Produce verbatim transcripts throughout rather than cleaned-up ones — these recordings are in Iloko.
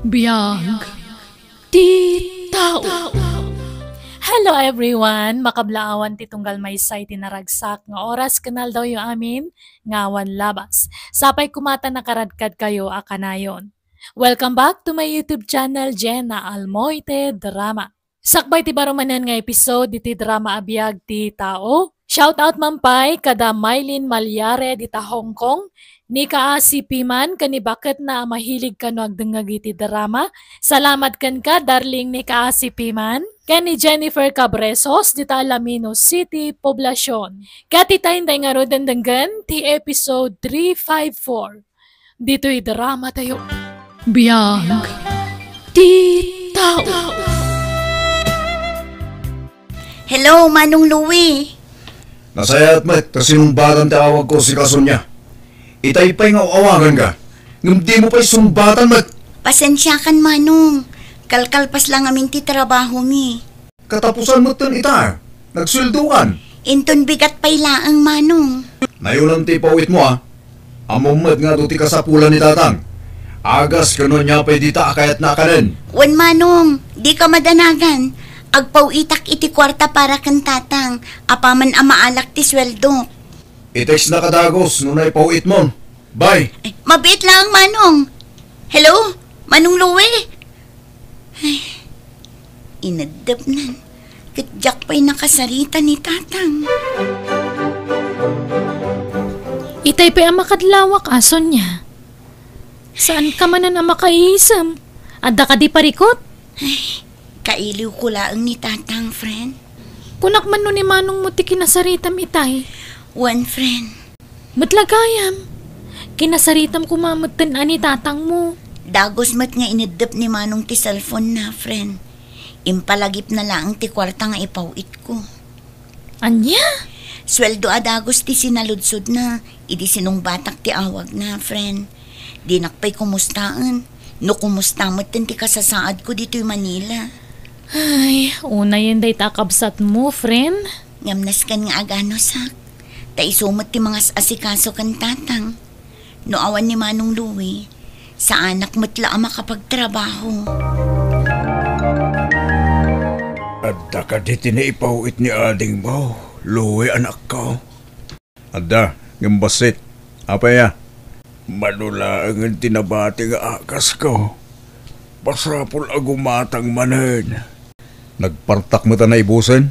Biag ti tao. Hello everyone! Makablaawan ti tunggal maysa iti naragsak nga oras ken aldawyo amin nga awan labas. Sapay koma ta nakaradkadkayo a kanayon. Welcome back to my YouTube channel, Jenna Almoite Drama. Sakbay ti baro manen nga episode iti drama a biag ti tao, shout out man pay kada Mylene Malyare dita Hong Kong, ni Kaasi Piman ken ni baketna a mahilig kano agdengngeg iti drama. Salamat kenka, darling ni Kaasi Piman, ken ni Jennifer Cabresos dita Alaminos City, Poblacion. Ket ita, inday ngaruden denggen ti episode three five four. Ditoy drama tayo. Biag ti tao. Hello, Manong Louie. Nasayaat met ta sinungbatan ti awagko, sika Sonia. Itay pay nga awaganka, ngem dimo pay sungbatan met. Pasensiakan, Manong. Kalkalpas la ngamin ti trabahomi. Katapusan metten ita, nagsueldokan. Inton bigat pay laeng, Manong. Nayolan ti ipaw-itmo, a. Ammom met nga adu ti kasapulan ni Tatang. Agas ken no ania pay dita a kayatna a kanen. Wen, Manong, dika madanagan. Agpaw-itak iti kuarta para ken Tatang, apaman a maalak ti sueldok. I-textnaka dagus no naipaw-itmon. Bye! Ay, mabiit laeng, Manong. Hello, Manong Louie? Ay, ineddepnan. Ket diak pay nakasarita ni Tatang. Itay pay a makadlawak, a, Sonia. Saanka manen a makaisem? Adda kadi parikut? Ay, kailiwko laeng ni Tatang, friend. Kunak man no ni Manongmo ti kinasaritam itay. Wen, friend. Met la gayam. Kinasaritam koma metten a ni Tatangmo. Dagus met nga ineddep ni Manong ti cellphone-na, friend. Impalagipna laeng ti kuarta nga ipaw-itko. Ania? Sueldo a dagus ti sinaludsodna idi sinungbatak ti awagna, friend. Dinak pay kumustaen no kumusta metten ti kasasaadko ditoy Manila. Ay, unayen dayta a kabsatmo, friend. Ngem nasken nga aganusak, ta isu met ti mangas-asikaso ken Tatang. No awan ni Manong Louie, saanak met la a makapagtrabaho. Adda kadi ti naipaw-it ni adingmo, Louie, anakko? Adda, ngem bassit. Apay a? Mano laengen ti nabati nga agasko. Masapul a gumatang manen. Nagpartak met a naibusen?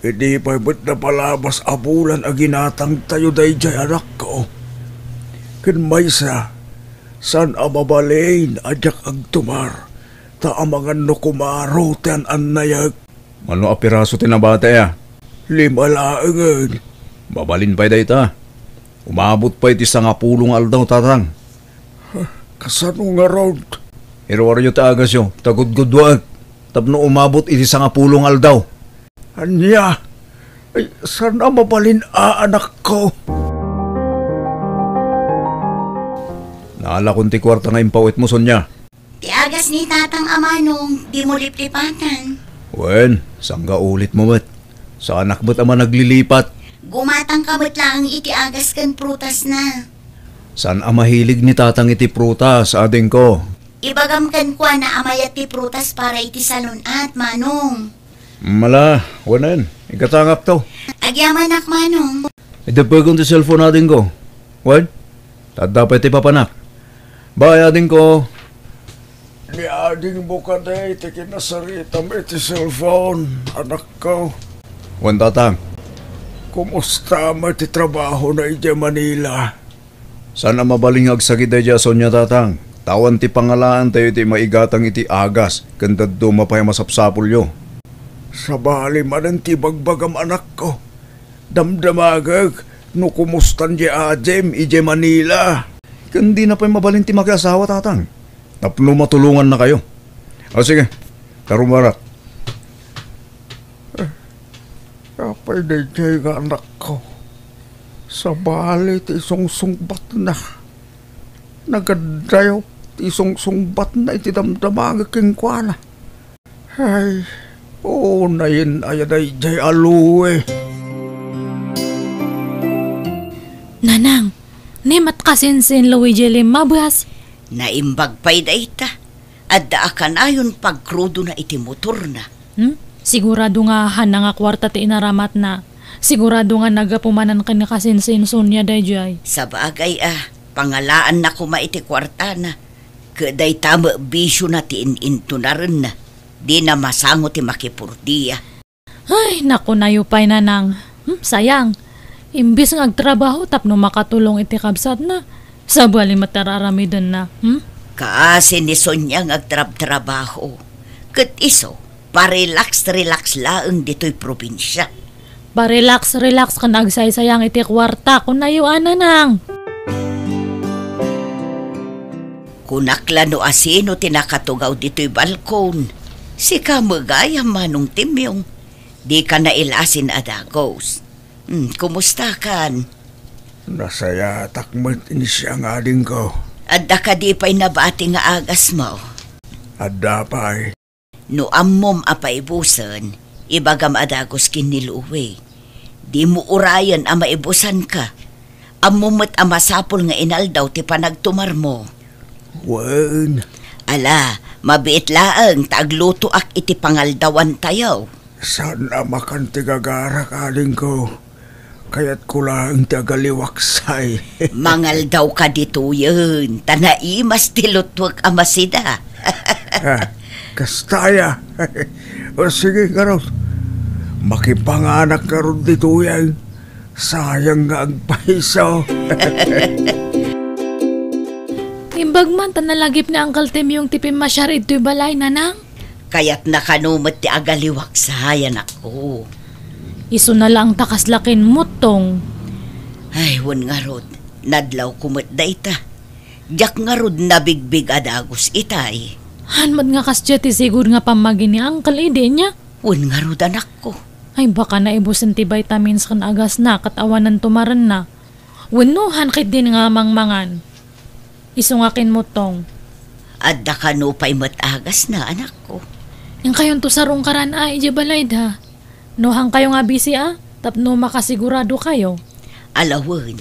Idi pay met napalabas a bulan a ginatangtayo daydiay, anakko. Ken maysa, saan a mabalin a diak agtumar, ta amangan no kumaro ti an-annayek. Mano a piraso ti nabati a? Lima laengen. Mabalin pay dayta. Umabot pay iti sangapulo nga aldaw, Tatang. Kasano ngarud? Iruaryo ti agasyo, ta gudgudwaek tapno umabot iti sangapulo nga aldaw. Ania? Ay, saan a mabalin a, anakko? Naalakon ti kuarta nga impaw-itmo, Sonia. Ti agas ni Tatang a Manong, dimo liplipatan. Wen, sangga ulitmo met. Saanak met a managlilipat. Gumatangka met laeng iti agas ken prutasna. Saan a mahilig ni Tatang iti prutas, adingko. Ibagam kenkuana a mayat ti prutas para iti salun-at, Manong. Mala, wanen, igatangakto. Agyamanak, Manong. Ideppegon ti cellphone, adingko. Wen, ta adda pay ti papanak. Bye, adingko. Ni adingmo kadi ti kinasaritam iti cellphone, anakko? Wen, Tatang. Kumusta met ti trabahona idiay Manila? Saan a mabalin nga agsakit daydiay a Sonia, Tatang. Ta awan ti pangalaantayo iti maigatang iti agas ken dadduma pay a masapsapulyo. Sabali manen ti ibagbagam, anakko. Damdamagek no kumustan diay adim idiay Manila. Ken dina pay mabalin ti makiasawa, Tatang, tapno matulongannakayo. O, sige, ta rumarak. Apay daydiay nga anakko? Sabali ti isungsungbatna. Nagaddayo ti isungsungbatna iti damdamagek kenkuana. Ay, unayen aya daydiay a Louie. Nanang, ni met kasinsin Louie diay limmabas? Naimbag pay dayta. Adda a kanayon pagkrudona iti motorna. Hmm? Sigurado nga haanna nga kuarta ti inaramatna. Sigurado nga naggapu manen ken ni kasinsinsonia daydiay. Sabagay a, pangalaanna koma iti kuartana. Ket dayta met bisiona ti in-intunarenna. Dina masango ti makipurdia. Ay, nakunayo pay, Nanang. Hmm, sayang. Imbis nga agtrabaho tapno makatulong iti kabsatna, sabali met ti ar-aramidenna. Hmm? Kaasi ni Sonia nga agtrabtrabaho. Ket isu, parelax-relax laeng ditoy probinsia. Parelax-relax ken agsaysayang iti kuarta, kunayo a, Nanang. Kunak la no asino ti nakatugaw ditoy balkon. Sika met gayam, Manong Timyong. Dika nailasin a dagus. Hmm, kumustakan? Nasayatak met, insiang adingko. Adda kadi pay nabati nga agasmo? Adda pay. No ammom a paibusen, ibagam a dagus ken ni Louie. Dimo urayen a maibusanka. Ammom met a masapul nga inaldaw ti panagtumarmo. Wen. Ala, mabiit laeng ta aglutoak iti pangaldawantayo. Saan a makan ti gagarak, adingko. Kayatko laeng ti agaliwaksay. Mangaldawka ditoyen, ta naimas ti lutwek a masida. Ah, kasta aya. O sige, ngarud. Makipanganak ngarud ditoyen. Sayang nga agpayso. Imbag man ta nalagip ni Uncle Timyong ti pimmasiar idtoy balay, Nanang. Kayatna kano met ti agaliwaksayan, anakko. Isuna laeng ta kasla kinmuttong. Ay, wen ngarud, nadlawko met dayta. Diak ngarud nabigbig a dagus itay. Haan met nga kasdiay ti sigud nga pammagi ni Uncle idi nia? Wen ngarud, anakko. Ay, baka naibusen ti vitamins ken agasna ket awanen tumarenna. Wenno haan ketdin nga mangmangan. Isu nga kinmuttong. Adda kano pay met agasna, anakko. Inkayonto sarungkaran a idiay balayda. No haankayo nga bisi a, tapno makasiguradokayo. Ala wen,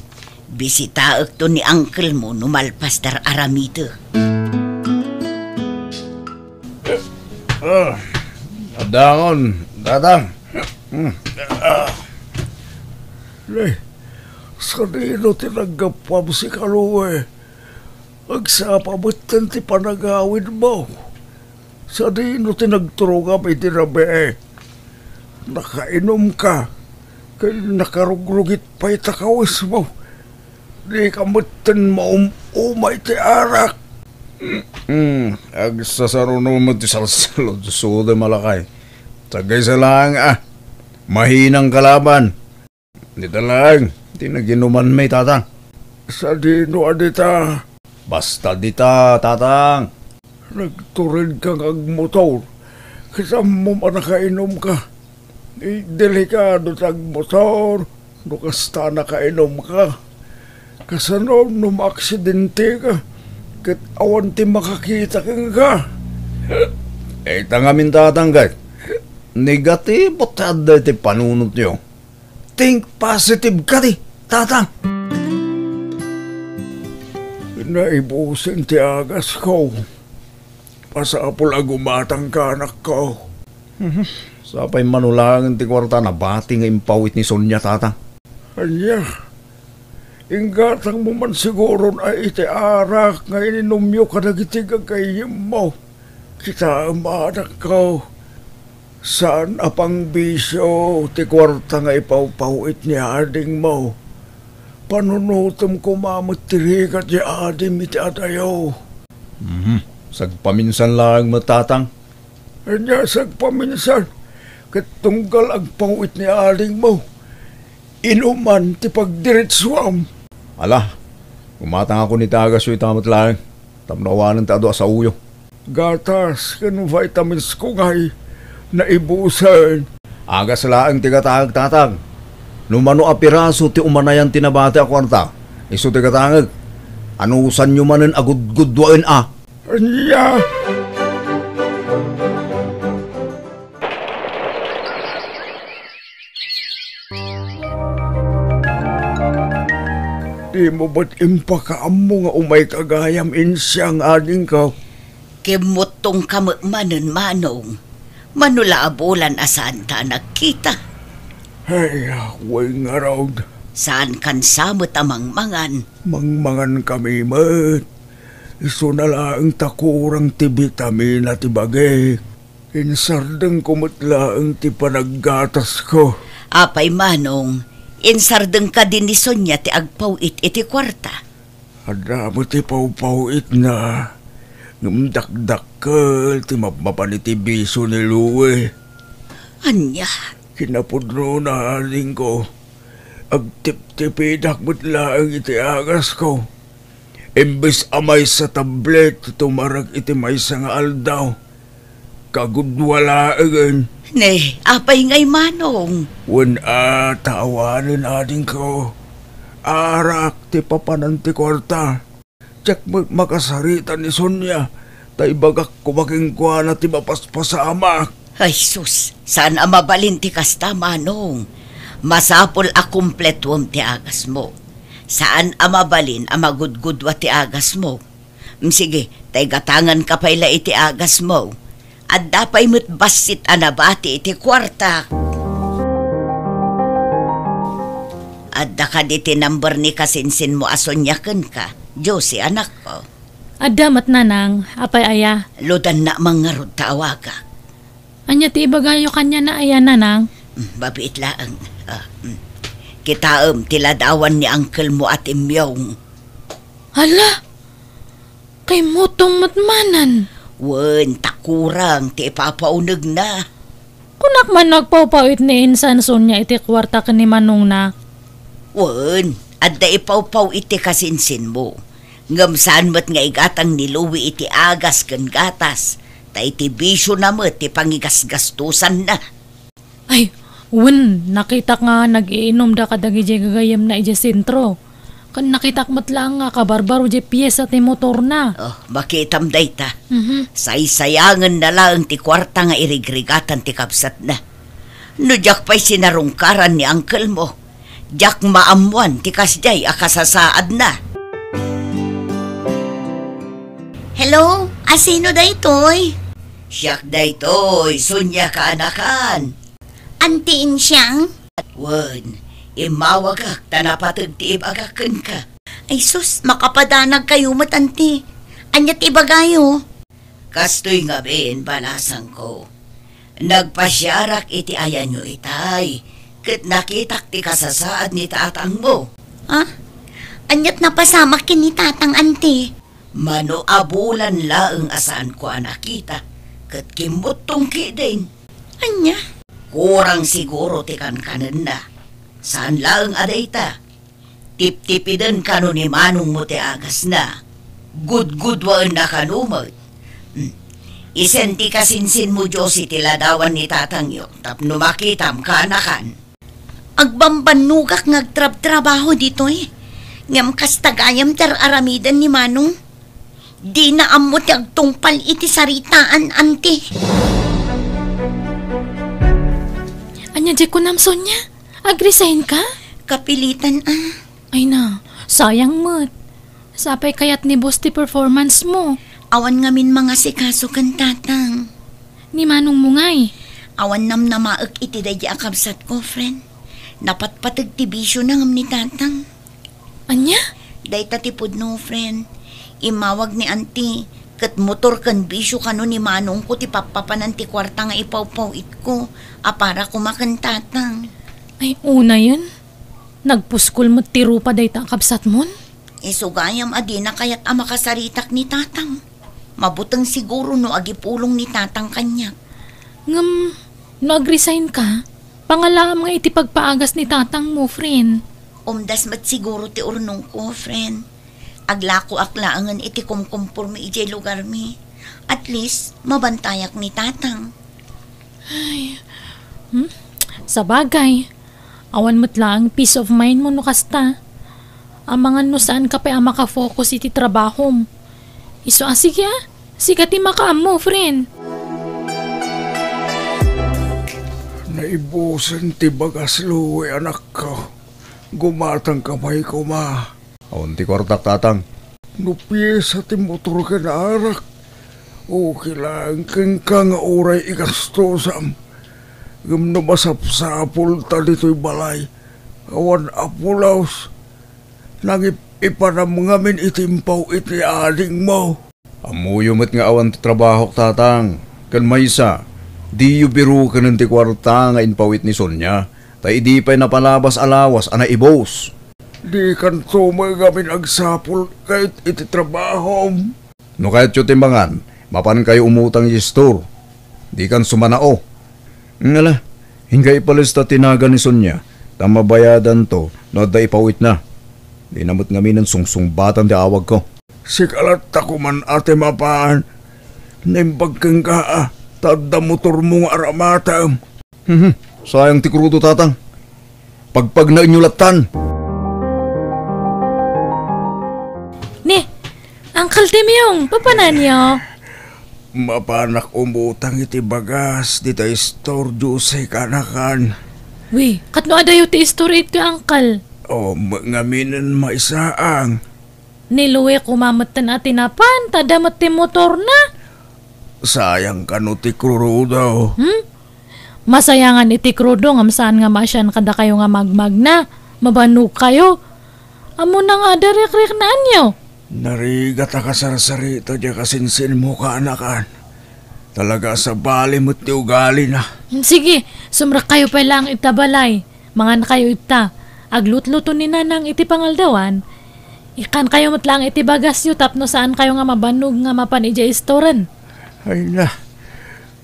bisitaekto ni uncle mo no malpas ti ar-aramidek. Ah, addangon, tatang. Hmm. Ah. Nay, sadino ti naggapuam, sika Louie? Agsapa metten ti panagawidmo. Sadino ti nagturongam iti rabii? Nakainomka, ken nakarugrugit pay ti kawismo. Dika metten maum-uma iti arak. Hmm, agsasaruno met ti salsaludsuda, malakay. Sagaysa laeng a, mahinang kalaban. Dita laeng ti naginumanmi, tatang. Sadino a dita? Basta dita, tatang. Nagturedka nga agmotor, ket ammom a nakainomka. Ay, delikado ti agmotor no kasta a nakainomka. Kasano no maaksidenteka ket awan ti makakita kenka? Ita ngamin, tatang, ket negatibo ti adda iti panunotyo. Think positive kadi, tatang. Naibusen ti agasko. Masapul a gumatangka, anakko. Mhm. Sapay mano laeng ti kuarta, nabati nga impawit ni Sonia, tatang. Ania? Inggatangmo man siguron a iti arak nga ininumyo kadagiti gagayyemmo. Kitaem, anakko. Saan a pangbisio ti kuarta nga ipawpawit ni adingmo. Panunotem koma met ti rigat ti adim iti adayo. Mhm. Sagpaminsan laeng met, tatang. Ania sagpaminsan? Ket tunggal agpawit ni adingmo, inuman ti pagdiretsuam. Ala, gumatangakon iti agasyo ita met laeng, tapno awanen ti adu a saoyo. Gatas ken vitamins ko ngay, naibusen. Agas laeng ti gatangek, tatang. No mano a piraso ti umanayan ti nabati a kuarta, isu ti gatangek. Anusanyo manen a gudgudduaen a. Ania? Dimo met impakaammo nga umayka gayam, insiang adingko. Kimmuttongka met manen, Manong. Mano la a bulan a saanta a nagkita. Ay, way ngarud. Saankan sa met a mangmangan? Mangmangan kami met. Isuna laeng ta kurang ti bitamina ti bagik. Insardengko met laeng ti panaggatasko. Apay, Manong, insardeng kadi ni Sonia ti agpaw-it iti kuarta? Adda met ti pawpaw-itna, ngem dakdakkel ti mapmapan iti bisio ni Louie. Ania? Kinapudnona, adingko, agtiptipidak met laeng iti agasko. Imbes a maysa tablet ti tumarek iti maysa nga aldaw, kagudua laengen. Ne, apay ngay, Manong? Wen a, ta awanen, adingko. Arak ti papanan ti kuarta. Diak met makasarita ni Sonia, ta ibagak koma kenkuana ti mapaspasamak. Ay sus, saan a mabalin ti kasta, Manong. Masapul a kumpletuem ti agasmo. Saan a mabalin a magudgudua ti agasmo. Mm, sige, ta igatanganka pay la iti agasmo. Adda pay met bassit a nabati iti kuarta. Adda kadi ti number ni kasinsinmo a Sonia kenka, Josie, anakko? Adda met, Nanang. Apay aya? Ludanna man ngarud ta awagak. Ania ti ibagayo kaniana aya, Nanang? Mm, mabiit laeng. Ah, mm. Kitaem ti ladawan ni uncle-mo a timmong. Hala! Kimmutong met manen. Wen, ta kurang ti ipapaunegna. Kunak man no agpawpaw-it ni insan Sonia iti kuarta ken ni manongna. Wen, adda ipawpaw-it ti kasinsinmo. Ngem saan met nga igatang ni Louie iti agas ken gatas, ta iti bisiona met ti pangigasgastosanna. Ay, wen, nakitak nga nag-iinumda kadagiti gagayyemna idiay sentro. Ken nakitak met laeng nga kabarbaro diay piesa ti motorna. Oh, makitam dayta. Mhm. Saysayangenna laeng ti kuarta nga irigrigatan ti kabsatna. No diak pay sinarungkaran ni uncle-mo, diak maammoan ti kasdiay a kasasaadna. Hello? Asino daytoy? Siak daytoy, Sonia kaanakan. Auntie Insiang? Wen, immawagak ta napateg ti ibagak kenka. Ay sus, makapadanagkayo met, Auntie. Ania ti ibagayo? Kastoy ngamin, balasangko. Nagpasiarak iti ayanyo itay, ket nakitak ti kasasaad ni tatangmo. Ah? Aniat napasamak ken ni tatang, Auntie? Mano a bulan laeng a saanko a nakita, ket kimmuttong ketdin. Ania? Kurang siguro ti kankanenna. Saan laeng a dayta. Tiptipiden kano ni manongmo ti agasna. Gudgudwaenna kano met. Hmm. Isend ti kasinsinmo, Josie, ti ladawan ni tatangyo tapno makitam kaanakan. Agbambannogak nga agtrabtrabaho ditoy. Ngem kasta gayam ti ar-aramiden ni Manong. Dina ammo ti agtungpal iti saritaan, Auntie. Ania diay kunam, Sonia? Agresign ka? Kapilitan a. Ay na, sayang met. Sapay kayat ni boss ti performance mo. Awan ngamin mangasikaso ken tatang. Ni manongmo ngay? Awan namnamaek iti daydi a kabsatko, friend. Napatpateg ti bisiona ngem ni tatang. Ania? Dayta ti pudno, friend. Immawag ni Auntie, ket motor ken bisio kano ni manongko ti pappapanan ti kuarta nga ipawpaw-itko a para koma ken tatang. Ay, unayen. Nagpuskol met ti rupa dayta a kabsatmon? Isu gayam a dina kayat a makasaritak ni tatang. Mabuteng siguro no agipulong ni tatang kaniak. Ngem, no agresign ka, pangalaam nga iti pagpaagas ni tatangmo, friend. Umdas met siguro ti urnongko, friend. Aglakoak laengen iti kumkumpormi idiay lugarmi. At least, mabantayak ni tatang. Ay, hmm? Sabagay, awan met laeng peace of mind mo no kasta. Amangan no saanka pay a makafocus iti trabahom. Isu a, sige a, sika ti makaammo, friend. Naibusen ti bagas, Louie, anakko. Gumatangka pay koma. Awan ti kuartak, tatang. No piesa ti motor ken arak, Okay lang kenka nga uray igastosam. Ngem no masapsapulta ditoy balay, awan a pulos. Nangip-ipanam ngamin iti impaw-it ni adingmo. Ammoyo met nga awan ti trabahok, Tatang. Ken maysa, diyo birukanen ti kuarta nga impaw-it ni Sonia, ta idi pay napalabas a lawas a naibus. Dikanto met ngamin agsapul ket iti trabahom. No kayatyo ti mangan, mapankayo umutang iti istor. Dikan sumanao. Ngala, inka ipalista ti nagan ni Sonia, ta mabayadanto no adda ipaw-itna. Dina met ngaminen sungsungbatan ti awagko. Sika latta koman a ti mapan. Naimbag kenka, a, ta adda motormo nga aramatem. Mhm. Sayang ti krudo, Tatang. Pagpagnaenyo lattan. Ni, Uncle Timyong, papananyo? Mapanak umutang iti bagas dita istor, Jose, kanakan. Wi, katno adayo ti istor iti, Uncle? O, ma-, ngaminen maisaang. Ni Louie koma metten a ti napan, ta adda met ti motorna. Sayang kano ti krudo. Hmm? Masayangan iti krudo ngem saan nga maasian kadakayo nga magmagna. Mabanogkayo. Ammona nga adda rikriknaanyo. Narigat a kasarsarita diay kasinsinmo, kanakan. Talaga a sabali met ti ugalina. Hmm, sige, sumrekkayo pay laeng ita balay. Mangankayo ita. Aglutluto ni Nanang iti pangaldawan. Ikkankayo met laeng iti bagasyo tapno saankayo nga mabannog nga mapan idiay istoren. Ay na,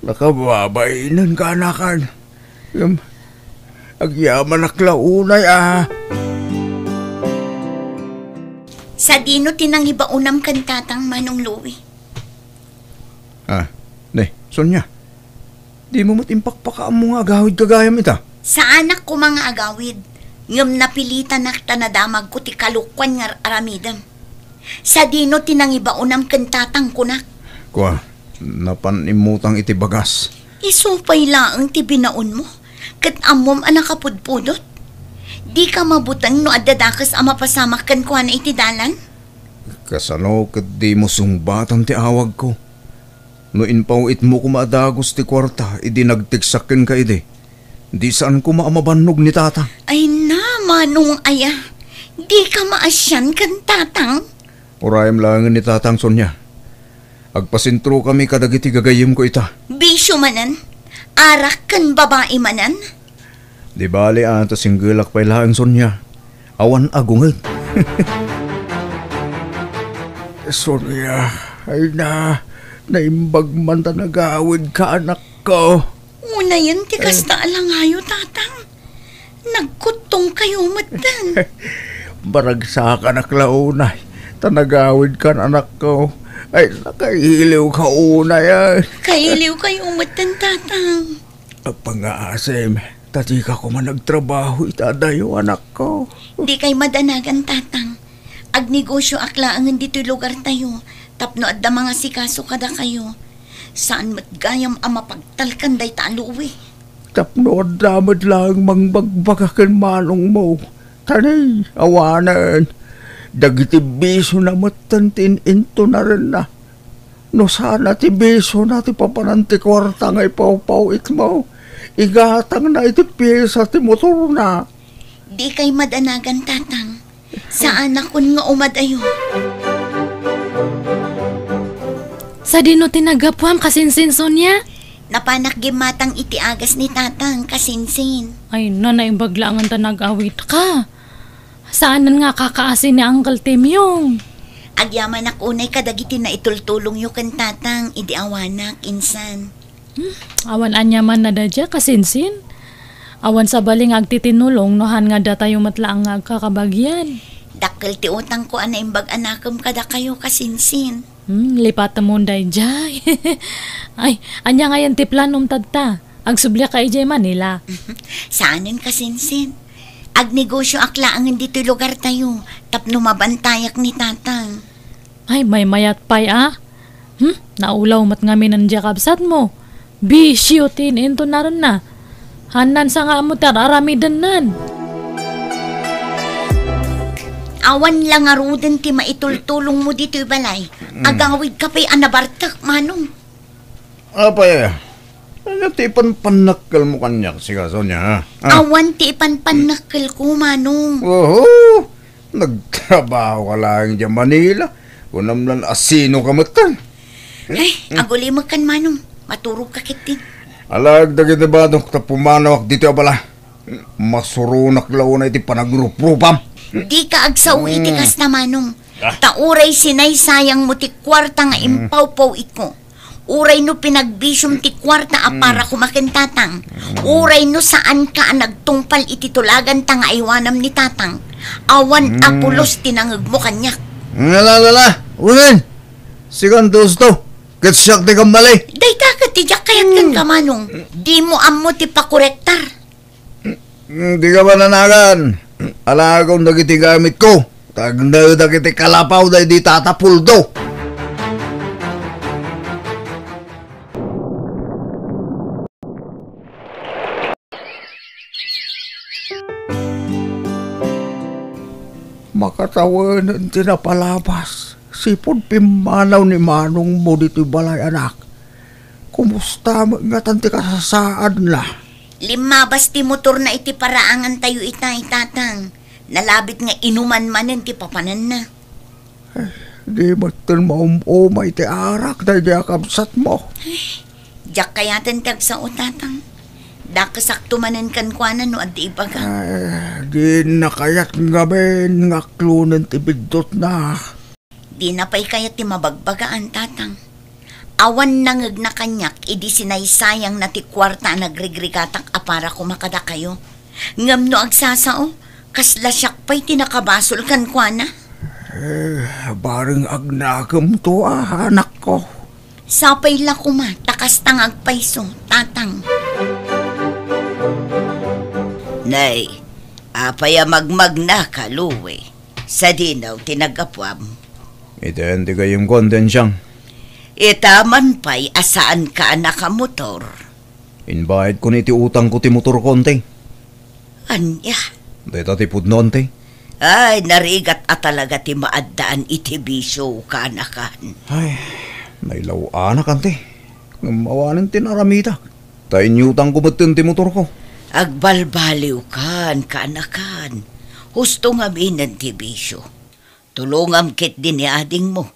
nakababainen, kanakan. Ngem, agyamanak la unay a. Sadino ti nangibaonam ken Tatang, Manong Louie? Ah, ne, Sonia. Dimo met impakpakaammo nga agawid gagayam ita? Saanak koma nga agawid, ngem napilitanak ta nadamagko ti kalokuan nga ar-, aramidem. Sadino ti nangibaonam ken Tatang, kunak? Kua, napan immutang iti bagas. Isu pay laeng ti binaonmo, ket ammom a nakapudpudot. Dika mabuteng no adda dakes a mapasamak kenkuana iti dalan? Kasano ket dimo sungbatan ti awagko? No impaw-itmo koma a dagus ti kuarta idi nagtiksak kenka idi, di saan koma a mabannog ni Tatang. Ay na, Manong aya, dika maasian ken Tatang? Urayem laengen ni Tatang, Sonia. Agpasentrokami kadagiti gagayyemko ita. Bisio manen? Arak ken babai manen? Di bale a, ta singgelak pay laeng, Sonia. Awan a gunged. Sonia, ay na, naimbag man ta nagawidka, anakko. Unayen ti kasta a langayo, Tatang. Nagkuttongkayo metten. Maragsakanak la unay, ta nagawidkan, anakko. Ay, nakailiwka unay, ay. Kailiwkayo metten, Tatang. Pangaasim, ta dika koma nagtrabaho ita adayo, anakko. Dikay madanagan, Tatang. Agnegosioak laengen ditoy lugartayo tapno adda mangasikaso kadakayo. Saan met gayam a mapagtalkan dayta a Louie. Tapno adda met laeng mangbagbaga ken manongmo. Ta ni, awanen, dagiti bisiona metten ti in-intunarenna. No sana ti bisiona ti papanan ti kuarta nga ipawpaw-itmo, igatangna iti piesa ti motorna. Dikay madanagan, Tatang. Saanakon nga umadayo. Sadino ti naggapuam, kasinsin, Sonia? Napanak gimmatang iti agas ni Tatang, kasinsin. Ay, na, naimbag laengen ta nag-awitka. Saanen nga kakaasi ni Uncle Timyong. Agyamanak unay kadagiti naitultulongyo ken Tatang idi awanak, insan. Hmm, awan aniaman a dadia, kasinsin. Awan sabali nga agtitinulong no han nga datayo met laeng nga agkakabagian. Dakkel ti utangko a naimbag a nakem kadakayo, kasinsin. Hmm, lipatemon daydiay. Ay, ania ngayen ti planom tatta? Agsubliak ka idiay Manila? Saanen, kasinsin. Agnegosioak laengen ditoy lugartayo tapno mabantayak ni Tatang. Ay, maymayat pay a. Hmm? Naulaw met ngamin diay kabsatmo. Bisio ti in-intunarenna. Hannan sa nga ammo ti ar-aramidennan. Awan la ngaruden ti maitultulongmo ditoy balay. Mm. Agawidka pay a nabartek, manong. Apay, ania ti ipanpannakkelmo kaniak, sika, Sonia, ha? Ah. Awan ti ipanpannakkelko, Manong. Oho, nagtrabaho ka laeng idiay Manila. Kunam lan asino ka metten. Ay, agulimekkan, Manong. Maturog ka ketdin. Alaek dagiti badok ta pumanawak ditoy a balay. Masuronak la unay ti panagruprupam. Dika agsao iti kasta, Manong. Ah. Ta uray sinaysayangmo ti kuarta nga impawpawitko, uray no pinagbisiom ti kuarta a para koma ken Tatang, uray no saanka a nagtungpal iti tulaganta nga aywanam ni Tatang, awan a pulos ti nangegmo kaniak. Ala, ala, ala. Wen, sikan ti usto. Ket siak ti kammali. Dayta ket ti diak kayat kenka, Manong. Dimo ammo ti pakorektar. Dika mananagan. Alaekon dagiti gamitko. Tagnaedak iti kalapaw daydi Tata Puldo. Makatawenen ti napalabas. Sipud pimmanaw ni manongmo ditoy balay, anak. Kumusta met ngatan ti kasasaadna? Limmabas ti motorna iti paraangantayo ita, Tatang. Nalabit nga inuman manen ti papananna. Ay, di metten maum-umay ti arak daydi a kabsatmo. Ay, diak kayaten ti agsao, Tatang. Dakesakto manen kenkuana no adda ibaga. Ay, dinna kayat ngamin nga aklonen ti biddutna. Dina pay kayat ti mabagbagaan, Tatang. Awan nangegna kaniak idi sinaysayangna ti kuarta a nagrigrigatak a para koma kadakayo. Ngem no agsasao, kasla siak pay ti nakabasol kenkuana. Eh, bareng agnakemto a, anakko. Sapay la koma ta kasta nga agpayso, Tatang. Nay, apay a magmagnaka, Louie? Sadino ti naggapuam? Iti gayyemko, Auntie Ensyang. Ita man pay a saanka a nakamotor. Imbayadko ni iti utangko ti motorko, Auntie. Ania? Dayta ti pudno, Auntie. Ay, narigat a talaga ti maaddaan iti bisio, kaanakan. Ay, nailaw-anak, Auntie. Ngem awanen ti naramidak. Ta inyutangko metten ti motorko. Agbalbaliwkan, kaanakan. Husto ngaminen ti bisio. Tulongam ketdi ni adingmo.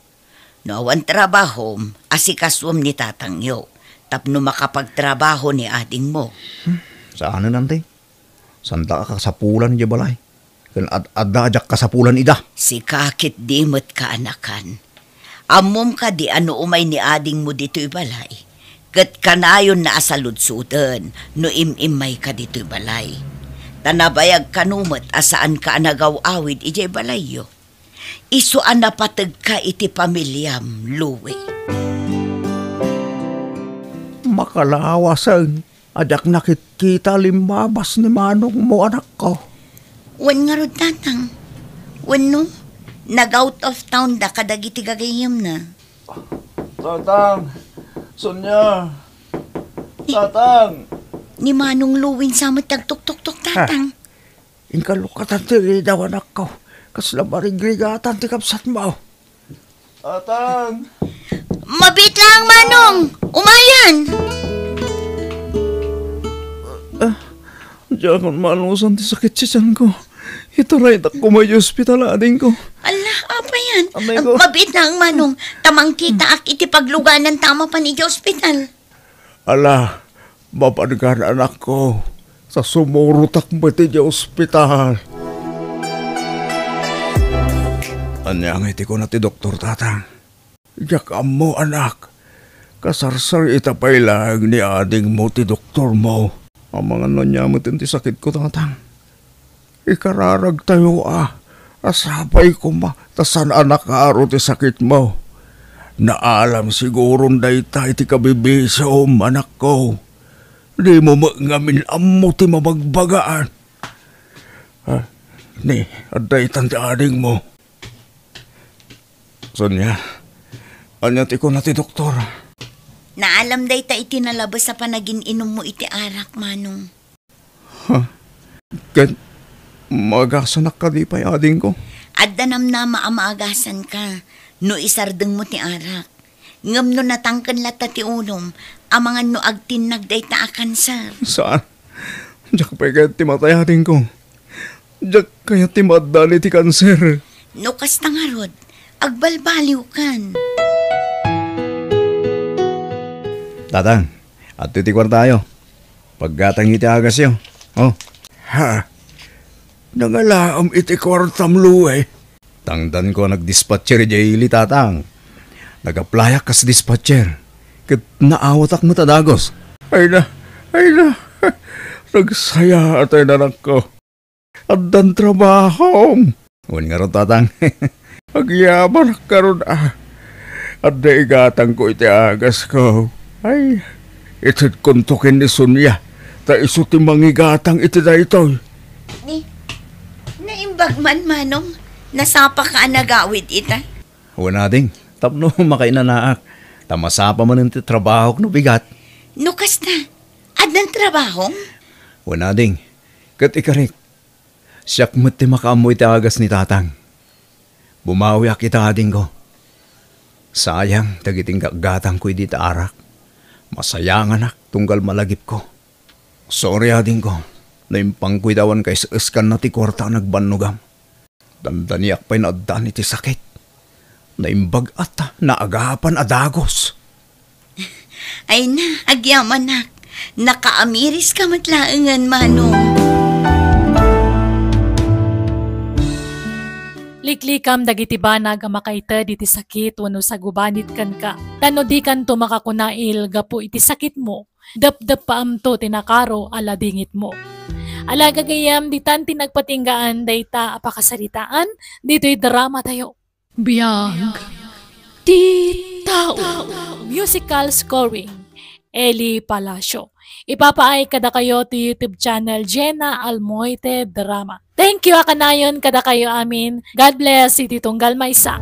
No awan trabahom, asikasuem ni tatangyo tapno makapagtrabaho ni adingmo. Hmm, saanen, Auntie. Saanda a kasapulan idiay balay. Ken ad-adda a diak kasapulan ida. Sika ketdi met, kaanakan. Ammom kadi a no umay ni adingmo ditoy balay, ket kanayonna a saludsoden no im-immayka ditoy balay. Ta nabayag kano met a saanka a nagaw-awid idiay balayyo. Isu a napategka iti pamiliam, Louie. Makalawasen a diak nakitkita a limmabas ni manongmo, anakko. Wen ngarud, Tatang. Wenno, nag-out of town da kadagiti gagayyemna. Tatang! Sonia! Tatang! Ni Manong Louie sa met ti agtuktuktok, Tatang. Inka lukatan ti ridaw, anakko. Kasla marigrigatan ti kabsatmo. Tatang! Mabiit laeng, Manong! Umayan! Ah, diakon maanusan ti sakit ti tianko. Ituraytak koma idiay ospital, adingko. Ala, apay yan? Amay ko. Mabiit laeng, Manong. Ta mangkitaak iti paglugananta a mapan idiay ospital. Ala, mapanka, anakko, ta sumurotak met idiay ospital. Ania ngay ti kuna ti doktor, Tatang? Diak ammo, anak. Kasarsarita pay laeng ni adingmo ti doktormo. Amangan no ania met ti sakitko, Tatang. Ikararagtayo a, a sapay koma ta saan a nakaro ti sakitmo. Naalam siguron dayta iti kabibisiom, anakko. Dimo met ngamin ammo ti mabagbagaan. Ah, ni, adda itan ti adingmo. Sonia, ania ti kuna ti doktor? Naalam dayta iti nalabes a panagin-inummo iti arak, Manong. Ha? Ket maagasanak kadi pay, adingko? Adda namnama a maagasanka no isardengmo ti arak. Ngem no natangken latta ti ulom, amangan no agtinnag dayta a kanser. Saan? Diak pay kayat ti matay, adingko. Diak kayat ti maaddaan iti kanser. No kasta ngarud, agbalbaliwkan. Tatang, adtoy ti kuartayo. Paggatang iti agasyo. Oh. Ha? Nangalaam iti kuartam, Lue? Tangdanko a nagdispatcher idiay ili, Tatang. Nag-applyak kas dispatcher. Ket naawatak met a dagus. Ay na, ay na. Nagsayaat, anakko. Addan trabahom. Wen ngarud, Tatang. Agyamanak ngarud a. Adda igatangko iti agasko. Ay, itedkonto ken ni Sonia. Ta isu ti mangigatang iti daytoy. Ni, naimbag man, Manong. Nasapaka a nagawid ita. Wen, ading, tapno makainanaak. Ta masapa manen ti trabahok no bigat. No kasta, addan trabahom? Wen, ading, ket ikarik, siak met ti makaammo iti agas ni Tatang. Bumawiak ita, adingko. Sayang dagiti inggatgatangko idi ta arak. Masayanganak tunggal malagipko. Sorry, adingko. Naimpangko iti awan kaes-eskanna ti kuarta a nagbannogam. Dandaniak pay nga addaan iti sakit. Naimbag a ta naagapan a dagus. Ay na, agyamanak. Nakaamiriska met laengen, Manong. Liklikam dagiti banag a makaited iti sakit wenno sagubanit kenka. Ta no dikanto makakunail gapu iti sakitmo, depdeppaamto ti nakaro a ladingitmo. Ala, gagayyem, ditan ti nagpatinggaan dayta a pakasaritaan ditoy dramatayo. Biag ti tao. Musical scoring, Eli Palacio. Ipapaay kadakayo ti YouTube channel Jenna Almoite Drama. Thank you a kanayon kadakayo amin. God bless iti tunggal maysa.